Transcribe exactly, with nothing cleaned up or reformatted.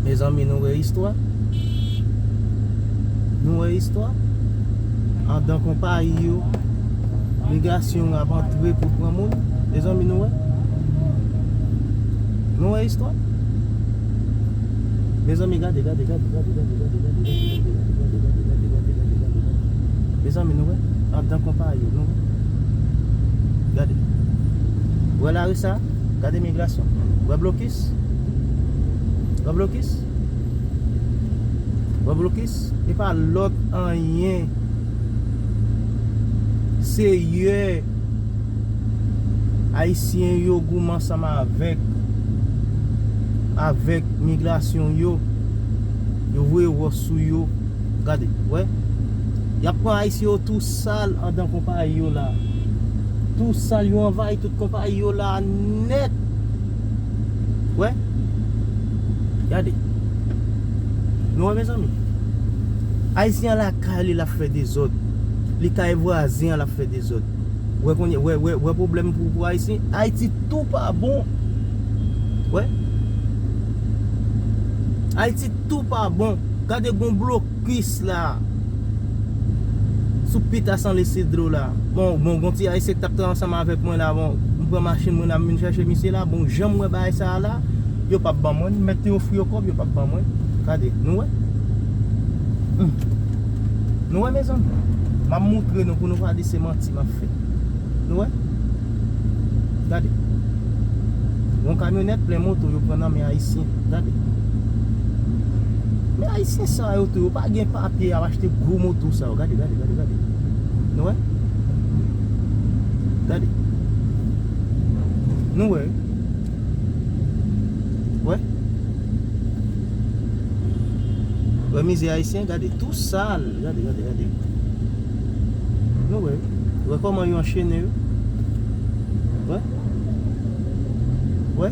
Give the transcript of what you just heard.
Mezanmi, nou wè istwa? Nou wè istwa? Andan konpayi yo, migrasyon ap antre pou pran moun. Mezanmi, nou wè? Nou wè istwa? Mezanmi, gade, gade, gade. Mezanmi, nou wè? Andan konpayi yo, nou wè? Gade. Wè lari sa? Gade migrasyon. Wè blokis? Wè blokis? Wè blokis? E pa lòt anyen. Seyè, Ayisyen yo goumen ansanm avèk, avèk migrasyon yo. Yo voye wòch sou yo. Gade, wè. Y ap pran Ayisyen yo tou sal andan konpayi yo la. Tou sal, yo anvayi tout konpayi yo la nèt. Wè. Gade. Nou wè, mezanmi? Ayisyen an lakay li, l ap fè dezòd. Li kay vwazen an, l ap fè dezòd. Wè, kounye, wè, wè, wè pwoblèm pou, pou Ayisyen. Ayiti tou pa bon. Wè. Ayiti tou pa bon. Gade, gon blokis la. Sou pita san lese dlo la. Bon, bon, gon ti Ayisyen ki t ap travay ansanm avèk mwen la, bon, m pran machin mwen la, m vin chèche misye la, bon, jan m wè bagay sa a la, yo p ap ban mwen, m mèt te ofri yo kòb, yo p ap ban mwen. Gade, nou wè? Hmm. Nou wè, mezanmi? M ap moutre nou pou nou pa di se manti m ap fè. Nou wè? Gade. Yon kamyonèt plen moto yo pran nan men Ayisyen. Gade. Men Ayisyen sa yo tou, yo pa gen papye, y ap achte gwo moto sa yo. Gade, gade, gade, gade. Nou wè? Gade. Nou wè? Wè? Wè mizè Ayisyen, gade, tou sal. Gade, gade, gade. Nou wè? Wè kòman yo anchene yo? Wè? Wè?